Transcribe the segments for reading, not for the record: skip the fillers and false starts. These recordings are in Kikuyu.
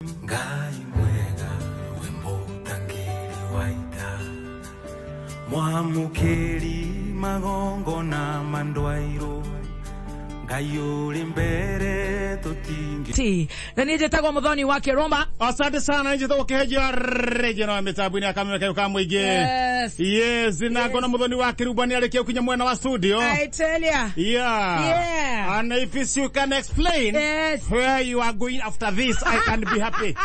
Ngai mwega wĩmũtangĩri wa ita, mwamũkĩri magongona ma ndwairũ, Ngai ũrĩ mbere tũtingĩ Ti. Na niĩ njĩtagwo Mũthoni wa Kĩrũma. Asante sana, njĩtagwo Kĩhenjo Rejo na mĩtambo-inĩ ya Kameme Kayũ ka Mũingĩ. Yes. Yes, na ngona Mũthoni wa Kĩrumba nĩ arĩkia gũkinya mwena wa studio. I tell ya. Yeah. Yeah. And if you can explain Yes. where you are going after this, I can be happy.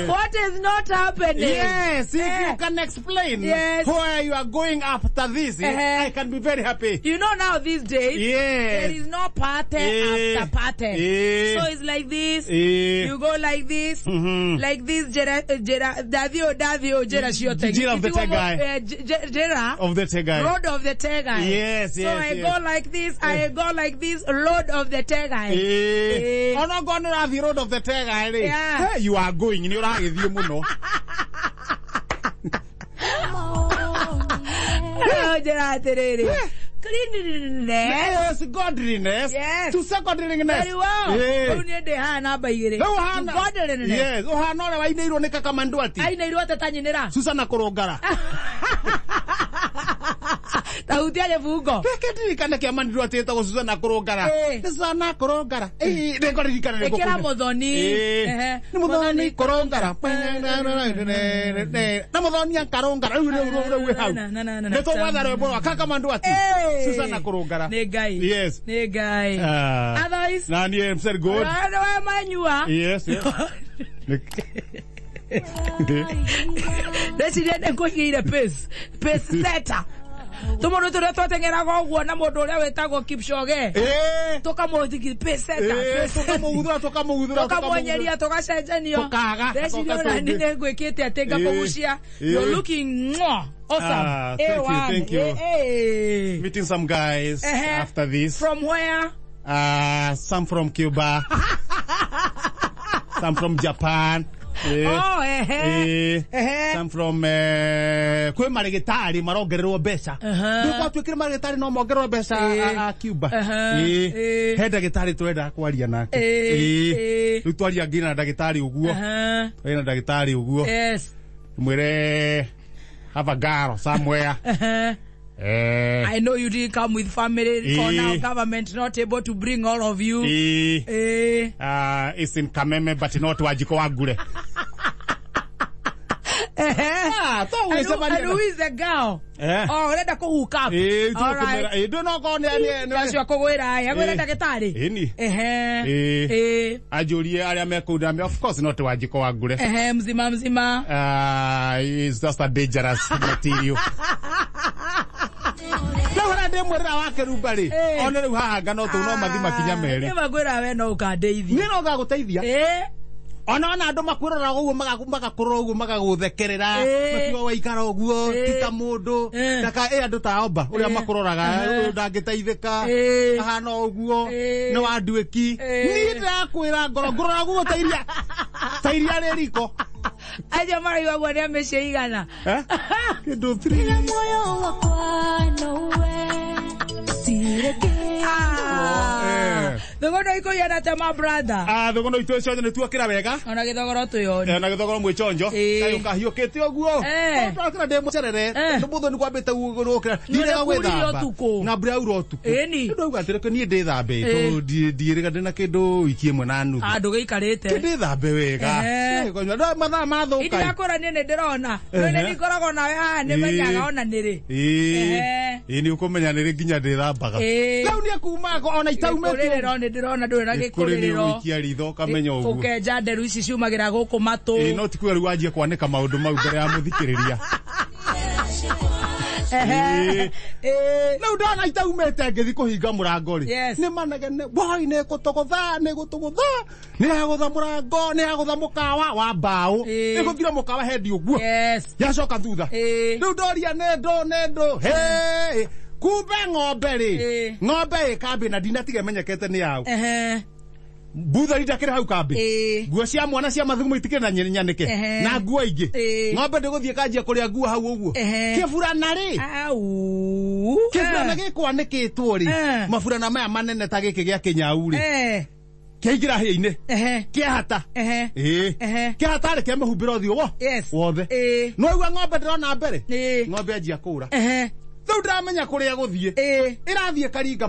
What is not happening? Yes, if Eh. you can explain Yes. where you are going after this, Eh. I can be very happy. You know now these days, Yes. there is no party Eh. after party. Eh. So it's like this. Eh. You go like this. Like this, Jera, Jera, Davio, Davio, Jera, Shiote. Jera of the Tegai. Jera. Of the Tegai. Road of the Tegai. Yes, So yes, I yes. go like this, I go like this, Road of the Tegai. Eh. Eh. Ona ngorwo nĩ ũrathiĩ road of the Tegai rĩ. Yeah. Hey, you are going, nĩ ũragĩthiĩ mũno. Jera atĩrĩrĩ. Cleanliness. Yes, godliness. Yes. To secondliness. Very well. Eh. Rĩu niĩ ndĩ haha namba igĩrĩ. Rĩu ũhana. Godliness. Yes, ũhana ũrĩa wainĩirwo nĩ Kakamandũ ati. Ainĩirwo atĩ ta nyinĩra. Susana kũrũngara. Ta hutia gĩbungo. Reke ndirikane kĩamanirwo atĩ ĩtagwo Susana kũrũngara. Eh. Nĩ Susana kũrũngara. Ĩĩ, nĩngũririkana nĩ Ĩkĩra ngũkũina. Mũthoni. Ĩĩ. Ehe. Nĩ Mũthoni kũrũngara. Na Mũthoni akarũngara. Rĩu rĩu rĩu rĩu wĩ hau. Na, na, na, na, na. Nĩ tũgwetha rwĩmbo rwa Kakamandũ ati. Eh. Susana kũrũngara. Nĩ Ngai. Yes. Nĩ Ngai. Ah. Otherwise, Na niĩ I'm very good. we manyua. Yes, yes. Ndeciria nĩ ngũigĩire pace. Pace setter. Tũmũndũ tũrĩa twateng'eraga ũguo na mũndũ ũrĩa wĩtagwo Kipchoge. Eh. Tũkamũthiki pace setter. Eh, Pace setter. tũkamũguthũra tũkamũguthũra. Tũkamwenyeria tũgacenjanio. Tũkaga, Ndeciria tũgoka ona tũngĩ. nĩ ngwĩkĩte atĩ ngakũgucia. Eh. You're looking mwah, awesome. Ah, thank you, A1. thank you. Eh, eh. Meeting some guys Ehe. after this. From where? Some from Cuba, some from Japan. Eh, Oh, ehe. eh, Ehe. some from kwĩ marĩgĩtarĩ marongererwo mbeca. Aha. Rĩu gwatuĩkire marĩgĩtarĩ no mongererwo mbeca Eh. a Cuba. Aha. Eh, Eh. he ndagĩtarĩ tũrenda kwaria nake. Eh, Eh. eh. Rĩu twaria nginya na ndagĩtarĩ ũguo. Uh-huh. Twaria na ndagĩtarĩ ũguo. Yes. Mwĩre have a girl somewhere. Uh-huh. Eh. I know you didn't come with family. For Eh. now, government not able to bring all of you. Eh. Eh. It's in Kameme but not Wajiko Wagure. Ah, to And who, ũgĩcemania and who is the girl? Eh. Oh, ũrenda kũ hook up. Eh, All right. eh, ndũ no korwo nĩ Acio akũgwĩra ĩ, agwĩre Eh. ndagĩtarĩ. Ĩni. Ehe. Eh. Eh. Anjũrie arĩa mekũu ndambe of course not Wajiko Wagure. Ehe, mzima mzima. It's just a dangerous material. Rĩu harĩa ndĩmwĩrĩra wa Kĩrumba rĩ, Eh. one rĩu haha ngano tũu no mathi makinya merĩ. Nĩ magwĩra we no ũkandeithia. Niĩ no ngagũteithia. Eh. Ona andũ makwĩrora ũguo magakũrora ũguo magagũthekerera. Eh. Makiuga waikara ũguo Eh. ti ta mũndũ. Eh. Taka ĩ andũ ta omba ũrĩa Eh. makũroraga Eh. ũyũ ndangĩteithĩka. Eh. Ahana ũguo Eh. nĩ wa nduĩki. Eh. Niĩ ndĩrakwĩra ngoro ngũrora ũguo ta iria ta iria rĩ riko. Acio maraigua guo nĩ a mĩciĩ igana. Eh? Kĩndũ three. Moyo wakwa nowe tireke. Ah. Eh. Thogoro ikũiyana tema brother. Ah, thũgũno itũ cionjo nĩ tuokĩra wega. Ona gĩthogoro twĩoni. Eh, na gĩthogoro mwĩchonjo. Eh. Kaĩ ũkahiũkĩte ũguo. Eh. Twakĩra ndĩ mũcerere. Eh. Tondũ mũthoni kwambĩte gũkĩra. Ndirega Nĩ ũrĩa gwĩthamba. ũtukũ. Na mbura yaura ũtukũ. Ĩni. Nĩ ndauga atĩrĩ niĩ ndĩthambe. Eh. Tondũ ndiĩrĩga ndĩna kĩndũ wiki ĩmwe na nuthu. Ah, ndũgĩikarĩte. Ndĩthambe wega. Ehe. Eh, kũnyua. Ndũ- Mathaa mathũka. Indirakũra niĩ nĩ ndĩrona. Ehe. Nĩ nĩngoragwo nawe haha nĩ menyaga ona nĩrĩ. Ĩĩ. Ehe. Ĩĩ nĩ ũkũmenya nĩrĩ nginya ndĩthambaga. Ĩĩ. Rĩu niĩ kuma ona itaumĩte. Gĩkũrĩrĩro nĩ ndĩrona ndũrĩ na Gĩkũrĩ nĩ gĩkũrĩrĩro. ũgũikia ritho ũkamenya ũguo. Ũkenja nderu ici ciumagĩra gũkũ matũ. Ĩĩ no ti kwega rĩu wanjie kwanĩka maũndũ mau mbere ya mũthikĩrĩria. Ehe. Ĩĩ. Rĩu ndona itaumĩte ngĩthi kũhinga mũrango rĩ. Yes. Nĩ manegene woi nĩ gũtũgũtha nĩ gũtũgũtha nĩ yagũtha mũrango nĩ yagũtha mũkawa wa mbaũ. Ĩĩ. Nĩ gũthira mũkawa hendi ũguo. Yes. Yacoka thutha. Ĩĩ. Rĩu ndoria nĩ ndũ nĩ ndũ. Hĩ. Kumbe ng'ombe rĩ. Ĩĩ. Ng'ombe ĩ kambĩ na ndinatiga ĩmenyekete nĩ yaũ. Ehe. Mbuthari ndakĩrĩ hau kambĩ. Ĩĩ. Nguo cia mwana cia mathugumo itikĩrĩ na nyanĩke. Ehe. Na nguo ingĩ. Ĩĩ. Ng'ombe ndĩgũthiĩ kanjia kũrĩa nguo hau ũguo. Ehe. Kĩburana rĩ. Au. Kĩburana gĩkwanĩkĩtwo rĩ. Eh. Maburana maya manene ta gĩkĩ gĩa kĩnyau rĩ. Eh. Kĩaingĩra hĩa-inĩ. Ehe. Kĩahata. Ehe. Ĩĩ. Ehe. Kĩahata rĩ kĩamĩhumbĩra ũthiũ wo. Yes. Wothe. Ĩĩ. No igua ng'ombe ndĩrona mbere. Ĩĩ. Ng'ombe anjia kũra. Ehe. Rĩu ndĩramenya kũrĩa gũthiĩ. Ĩĩ. Ĩrathiĩ ĩkaringa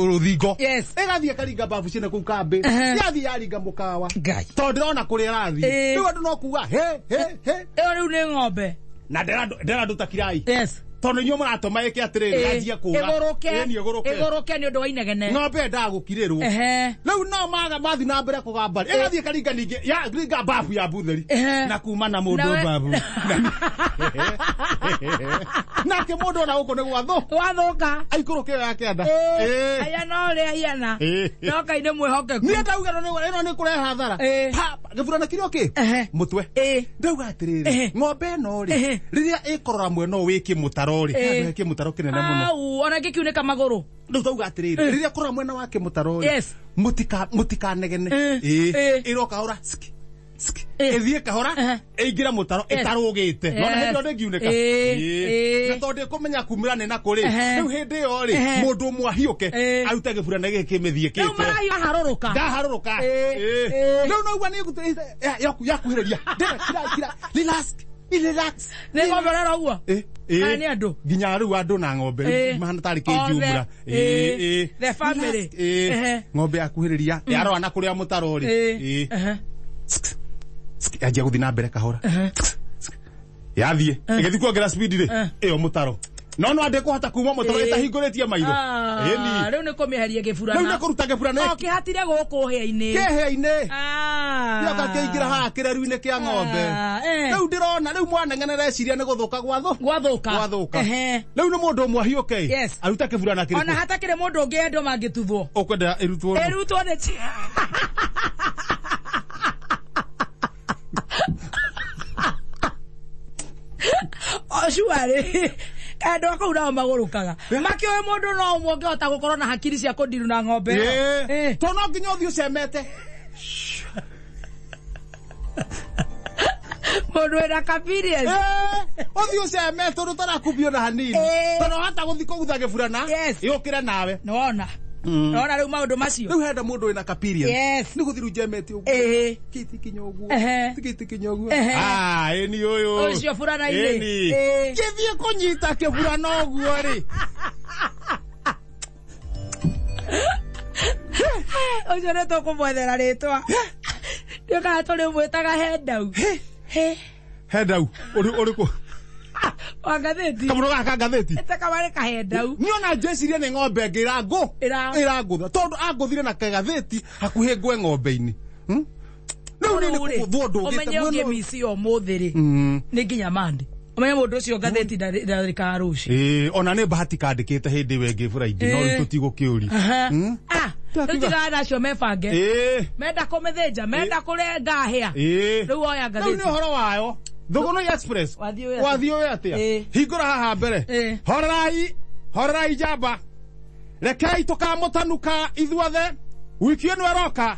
rũthingo. Yes. Ĩgathiĩ ĩkaringa babu ciene kũu kambĩ. Ehe. Yathiĩ yaringa mũkawa. Ngai. Tondũ ndĩrona kũrĩa ĩrathiĩ. Ĩĩ. Rĩu andũ no kuga he he he. Ĩyo rĩu nĩ ng'ombe. Na ndĩra andũ ta kirai. Yes. Tondũ inyuĩ mũratũma ĩke atĩrĩrĩ Ĩĩ. yanjie kũra. Ĩgũrũke. Ĩni ĩgũrũke. Ĩgũrũke nĩ ũndũ wa inegene. Ng'ombe endaga gũkirĩrwo. Ehe. Rĩu no maga mathi na mbere kũgamba ĩgathiĩ ĩkaringa ningĩ ya ringa babu ya butheri. Ehe. Na kuma na mũndũ Nawe- babu. Nake mũndũ ona gũkũ nĩ gwathũ. Gwathũka. Aikũrũke ĩyo ya kĩanda. Ĩĩ. Ĩĩ. Aya no ũrĩa hiana. Ĩĩ. No Ngai nĩ mwĩhokeku. Niĩ ndauga ĩno ĩno nĩ kũrehe hathara. Ĩĩ. Pa, gĩburana kĩrĩa kĩ? Ehe. Mũtwe. Ĩĩ. Ndauga atĩrĩrĩ, Ehe. ng'ombe ĩno rĩ, Ehe. rĩrĩa ĩkũrora mwena ũyũ wĩ kĩmũtaro rĩ, Ĩĩ. handũ he kĩmũtaro kĩnene mũno. Au, ona ngĩkiunĩka magũrũ. Rĩu tauga atĩrĩrĩ, rĩrĩa kũrora mwena wa kĩmũtaro rĩ, Yes. mũtikanegene. Ĩĩ. Ĩĩ. Ĩĩ. Ĩroka hora, ski, ski. Ĩĩ. Ĩthiĩ kahora, Ehe. ĩingĩre mũtaro Yes. ĩtarũgĩte. Nona Yes. hĩndĩ ĩyo ndĩngiunĩka. Ĩĩ. Ĩĩ. Ĩĩ. Na tondũ ndĩkũmenya kumĩra nĩ nakũ rĩ, Ehe. rĩu hĩndĩ ĩyo rĩ, Ehe. mũndũ ũmwe ahiũke, Ĩĩ. arute gĩburana gĩkĩ kĩmĩthiĩ Rĩu kĩte. marahiũ harũrũka. Ndaharũrũka. Ĩĩ. Ĩĩ. Ĩĩ. Rĩu noguo nĩ yakuhĩrĩria. Ndĩra, kira, kira. Relax. Relax. Nĩ ng'ombe ũrera ũguo? Ĩĩ, ĩĩ. Kana nĩ andũ? Nginya rĩu andũ na ng'ombe Ĩĩ. mahana tarĩ Othe. kĩnjumra. Ĩĩ. Ĩĩ, ĩĩ. The family. Relax. Ĩĩ. Ehe. Ng'ombe yakuhĩrĩria yarora na kũrĩa mũtaro rĩ. Ĩĩ. Ĩĩ. Ehe. Sk, sk, yanjia gũthiĩ na mbere kahora. Sk, sk. Yathiĩ ĩgĩthiĩ kuongerera speed rĩ, ĩyo mũtaro. No no andĩkũhota kuma mũtaro Ĩĩ. ĩtahingũrĩtie maitho. Ah, Ĩni. rĩu nĩ kũmĩeheria gĩburana. Rĩu nĩ kũruta gĩburana O kĩhatire gũkũ hĩa-inĩ. kĩhĩa-inĩ. Ah. Gĩoka kĩaingĩra haha kĩreru-inĩ kĩa ng'ombe. Ah, eh. Rĩu ndĩrona rĩu mwaneng'enera eciria nĩ gũthũka gwathũ. Gwathũka. Gwathũka. Ehe. Rĩu nĩ mũndũ ũmwe ahiũke. Yes. Aruta kĩburana Ona kĩrĩkũ? hatakĩrĩ mũndũ ũngĩ andũ mangĩtuthwo. Ũkwenda ĩrutwo nũ? Ĩrutwo nĩ Ocuarĩ andũ a kũu nao magũrũkaga makĩũĩ mũndũ no ũmwe ũngĩhota gũkorwo na hakiri cia kũndiru na ng'ombe ĩyo. Ĩĩ. Ĩĩ. Tondũ no nginya ũthiĩ ũcemete. Mũndũ wĩna experience. Ĩĩ. Ũthiĩ ũcemete ũndũ ũtarakumbio na hanini. Ĩĩ. Tondũ wahota gũthiĩ kũgutha gĩburana. Yes. Yũkĩre nawe. Nĩwona nĩwona rĩu maũndũ macio. Rĩu henda mũndũ wĩna experience. Yes. Nĩ gũthiĩ rĩu njemete ũguo. Ĩĩ. Kĩti kinya ũguo. Ehe. Kĩti kinya ũguo. Ehe. Ah, ĩni ũyũ. Ũcio burana-inĩ. Ĩni. Ĩĩ. Gĩthiĩ kũnyita kĩburana ũguo rĩ. Ũcio nĩ tũkũmwethera rĩtwa. Ndiũĩ kana tũrĩmwĩtaga hendau. He. Hendau. Ũrĩkũ? Wa ngathĩti. Kamũndũ gaka ka ngathĩti. Ĩte kamarĩ kahendau. Niĩ ona njĩcirie nĩ ng'ombe ĩngĩ ĩrangũ ĩrangũtha tondũ angũthire na kagathĩti hakuhĩ ngwe ng'ombe-inĩ. Hmm? Rĩu niĩ nĩ kũgũthwo ndũgĩte Ũmenye mwena ũyũ. ũngĩmici ũmũthĩ rĩ nĩ nginya mandi. Ũmenye mũndũ ũcio ngathĩti ndarĩkaga rũciũ. Ĩĩ, ona nĩ bahati kandĩkĩte hĩndĩ ĩyo ĩngĩ Friday no rĩu Ĩĩ. tũtigũkĩũria. Aha. Ah, rĩu Twakiuga- tigana nacio mebange. Ĩĩ. Menda kũmĩthĩnja, menda kũrenga hĩa. Ĩĩ. Rĩu oya Rĩu nĩ ngathĩti. ũhoro wayo. Thũgũnũi Express. Wathiĩ ũĩ atĩa? Wathiĩ ũĩ atĩa? Ĩĩ. Hingũra haha mbere. Ĩĩ. Horerai, horerai njamba. Rekei tũkamũtanuka ithuothe. Wiki ĩno ĩroka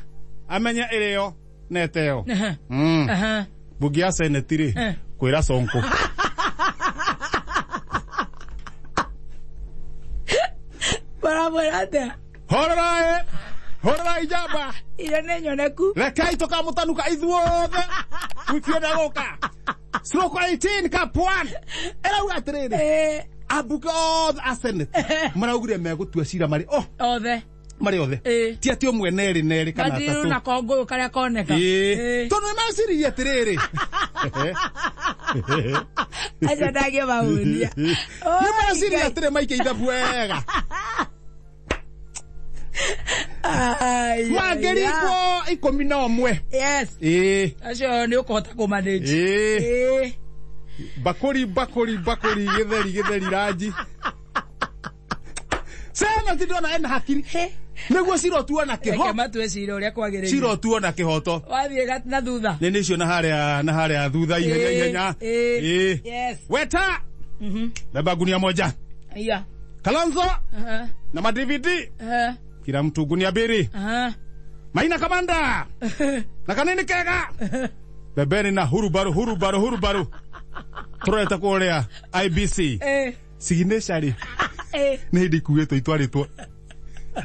amenye ĩrĩo na ĩteo. Aha. Aha. Mbunge ya seneti rĩ Eh. kwĩra Sonko. Maramwĩra atĩa? Horerai, horerai njamba. Irio nĩ nyoneku. Rekei tũkamũtanuka ithuothe. Wiki ĩno ĩgũka. Stroke 18 cup 1. Ĩrauga atĩrĩrĩ. Ĩĩ. Ambunge othe a senate maraugire megũtua cira marĩ o Othe. marĩ othe. Ĩĩ. Ti atĩ ũmwe na erĩ na erĩ kana Matiru atatũ. na kongũyũ karĩa koneka. Ĩĩ. Ĩĩ. Tondũ nĩmeciririe atĩrĩrĩ. Acio ndangĩmahunia. Nĩmeciririe atĩrĩ maikia ithabu wega. Mangĩringwo 11. Yes. Ĩĩ. Acio nĩ ũkũhota kũmanage. Ĩĩ. Ĩĩ. Bakũri bakũri bakũri gĩtheri gĩtheri ranji. Senate ndona ena hakiri. Nĩguo cirotuo na Reke kĩho. matue cira ũrĩa kwagĩrĩire. Cirotuo na kĩhoto. Wathiĩ na thutha. Nĩ nĩcio na harĩa thutha ihenya Ĩĩ, ihenya. ĩĩ. Ĩĩ. Yes. Weta. Beba gunia moja. Iya. Kalonzo Aha. na ma DVD. Aha. Kila mtu gunia mbili. Aha. Maina Kamanda na kanini kega. Bebeni na hurubaru hurubaru hurubaru. Tureta kuria IBC. Eh. Signature Eh. nĩ hĩndĩ ikuĩtwo itwarĩtwo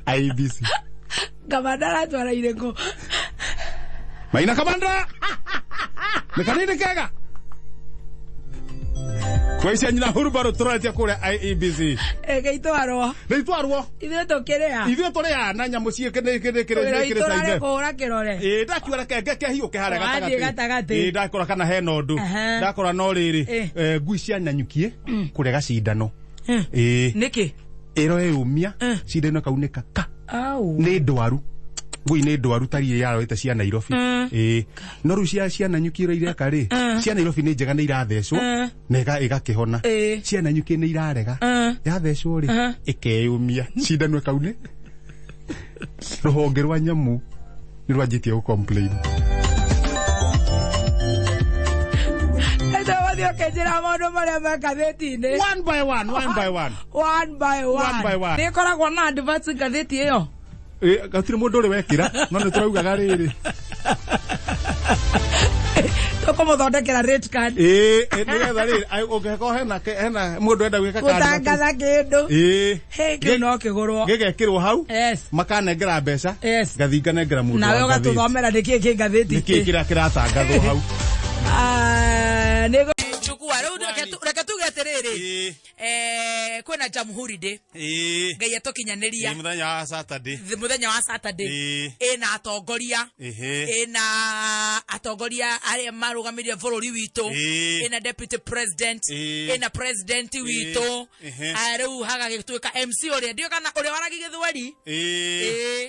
IBC. Kamanda aratwara irĩkũ? Maina Kamanda nĩ kanini kega kwaicia nyina hurubaro tũroretie kũrĩa IEBC. Ĩgĩitwarwo. Nĩ itwarwo. Ithuĩ tũkĩrĩa. Ithuĩ tũrĩ ana nyamũ Wĩra ciĩkĩrĩ witũ ũrarĩ kũhũra kĩrore. Ĩĩ, ndakiuga reke ngeke hiũke harĩa Wathiĩ gatagatĩ. Ĩĩ, ndakora kana hena ũndũ. Aha. Ndakora no rĩrĩ, ngui cia Nanyukie kũrega cindano. Ĩĩ. Nĩkĩ? Ĩro ĩyũmia cindano ĩkaunĩka ka. Au. Nĩ ndwaru. Ngui nĩ ndwaru tari yaroete cia Nairobi. Ĩĩ, no rĩu cia Nanyuki ĩro ireka rĩ, cia Nairobi nĩ njega, nĩ irathecwo na ĩgakĩhona. Cia Nanyuki nĩ irarega, yathecwo rĩ ĩkeyũmia, cindano ĩkaunĩ. Rũhonge rwa nyamũ nĩ rwanjĩtie gũ complain. Ĩtagũthiĩ ũkĩnjĩra maũndũ marĩa me ngathĩti-inĩ. One by one, one by one. One by one. One by one. Nĩ ĩkoragwo na advert ngathĩti ĩyo. Ĩ, gatirĩ mũndũ ũrĩ wekĩra, no nĩ tũraugaga rĩrĩ. Tũkũmũthondekera rate card. Ĩ, ĩ, nĩgetha rĩrĩ ũngĩkorwo hena mũndũ enda gwĩka card. Gũtangatha kĩndũ. Ĩ. Hĩ, kĩu no kĩgũrwo. Gĩgekĩrwo hau. Yes. Makanengera mbeca. Yes. Ngathiĩ nganengera mũndũ Nawe wa ngathĩti. ũgatũthomera nĩkĩĩ kĩ ngathĩti. Nĩkĩĩ kĩrĩa kĩratangathwo hau. Ah, nĩ chukua rĩu reke tuge atĩrĩrĩ, Ĩĩ. kwĩna Jamhuri Day. Ĩĩ. Ngai atũkinyanĩria. Ĩ, mũthenya wa Saturday. Mũthenya wa Saturday. Ĩĩ. Ĩna atongoria. Ĩhĩ. Ĩna atongoria arĩa marũgamĩrĩire bũrũri witũ. Ĩĩ. Ĩna deputy president. Ĩĩ. Ĩna president witũ. Ĩhĩ. Ah, rĩu hagagĩtuĩka MC ũrĩa ndiũĩ kana ũrĩa waragia gĩthweri. Ĩĩ.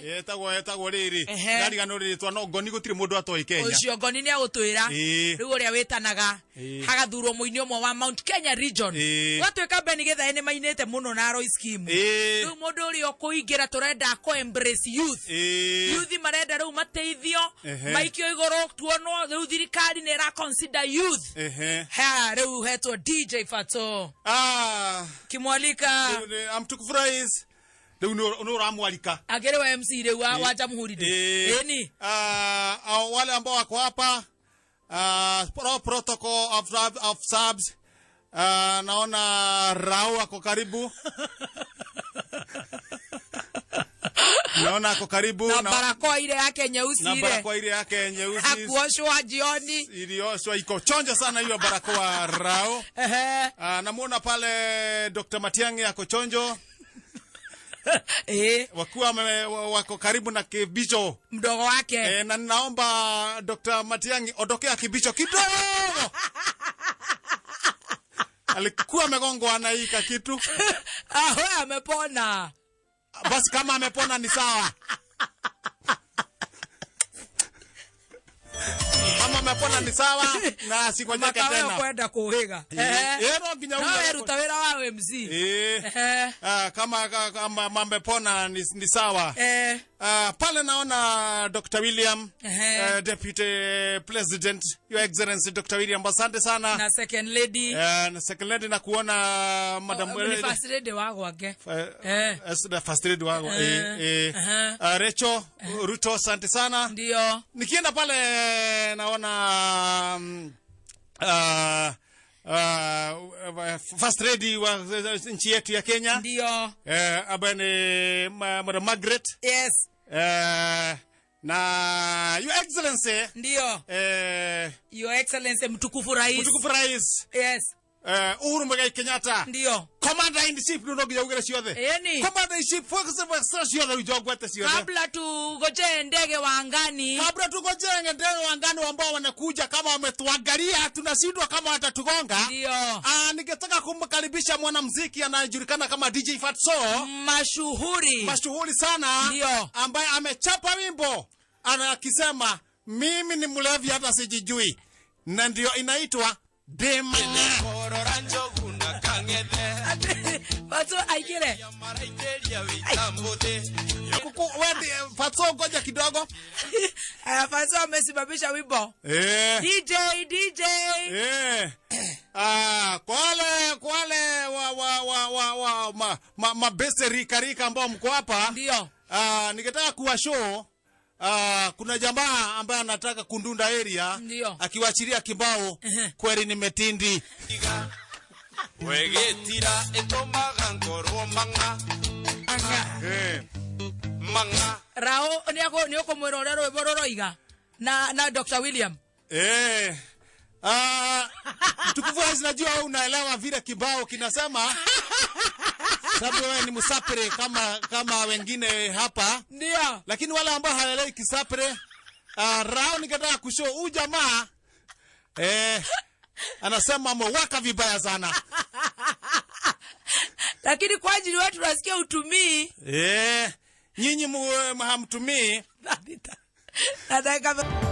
Ĩĩ. Etagwo rĩrĩ. Ehe. Ndariganĩrwo rĩtwa, no ngoni gũtirĩ mũndũ atoĩ Kenya. Ũcio ngoni nĩ agũtwĩra. Ĩĩ. Rĩu ũrĩa wĩtanaga. Ĩĩ. Hagathurwo mũini ũmwe wa Mount Kenya region. Ĩĩ. Gwatuĩka Ben Githae nĩ mainĩte mũno na Royce Kim. Ĩĩ. Rĩu mũndũ ũrĩa ũkũingĩra tũrenda kũ embrace youth. Ĩĩ. Youth marenda rĩu mateithio. Ehe. Maikio igũrũ tuonwo rĩu thirikari nĩ ĩra consider youth. Ehe. Ha, rĩu hetwo DJ Fato. Ah. Kimwalika. Rĩu mtukufu rais rĩu nĩ ũramwarika. Akĩrĩ wa MC rĩu wa Jamhuri Day. Ĩĩ. Ĩni. Ah, wale ambao wako hapa, protocol of subs, naona Rao ako karibu, naona ako karibu. Na barakoa ile yake nyeusi na ile. Barakoa ile yake nyeusi. Hakuoshwa jioni. Ilioshwa, iko chonjo sana hiyo barakoa, Rao. Ehe. Namuona pale Dr. Matiang'i ako chonjo. Wakiwa wako karibu na Kibicho. Mdogo wake. Na ninaomba Dr. Matiang'i ondokea Kibicho kidogo. Alikuwa amegongwa na hii kitu. Ah, wewe amepona. Basi kama amepona ni sawa. Kama amepona ni sawa na asikonyeke Makawe tena. kwenda kuhiga. No nginya No uge- weruta wĩra wa MC. Eh. Ah, kama amepona ni sawa. Ah, pale naona Dr. William, Deputy President, Your Excellency Dr. William, asante sana. Na second lady. Na second lady na kuona Madam Oh, ni first lady wa gwake. The first lady wangu. Ah, Rachel Ruto, asante sana. Ndio. Nikienda pale naona first lady wa nchi yetu ya Kenya. Ndio. Ambaye ni Madam Margaret. Yes. Na Your Excellency. Ndio. Your Excellency mtukufu rais. Mtukufu rais. Yes. Uhuru Muigai Kenyatta. Ndio. Commander in Chief no nginya ugere ciothe. Ĩni. Commander in Chief focus ciothe ujogwete ciothe. Kabla tugojee ndege wa angani. Kabla tugojee ndege wa angani ambao wanakuja kama wametuangalia tunashindwa kama watatugonga. Ndio. Ningetaka kumkaribisha mwanamuziki anayejulikana kama DJ Fatso. Mashuhuri. Mashuhuri sana. Ndio. Ambaye amechapa wimbo anakisema mimi ni mlevi hata sijijui. Na ndio inaitwa Demana. Fatso aikire. Kuku, wewe, Fatso ngoja kidogo. Aya, Fatso amesimamisha wimbo. DJ, DJ. Kwa wale wa mabese rika rika ambao mko hapa. Ndio. Ningetaka kuwa show. Kuna jamaa ambaye anataka kundunda area. Ndio. Akiwaachilia kibao kweli nimetindi. Wegetira etomaga nkorwo manga. Mang'a. Rao nĩ ũkũmwĩra ũrĩa rwĩmbo rũroiga na Dr. William. Eh. Ah, mtukufu Hazi, najua wewe unaelewa vile kibao kinasema. Sababu wewe ni msapre kama wengine hapa. Ndio. Lakini wale ambao hawaelewi kisapre, Rao ningetaka kushow huyu jamaa anasema amewaka vibaya sana. Lakini kwa ajili wetu tunasikia utumii. Nyinyi hamtumii. Na dakika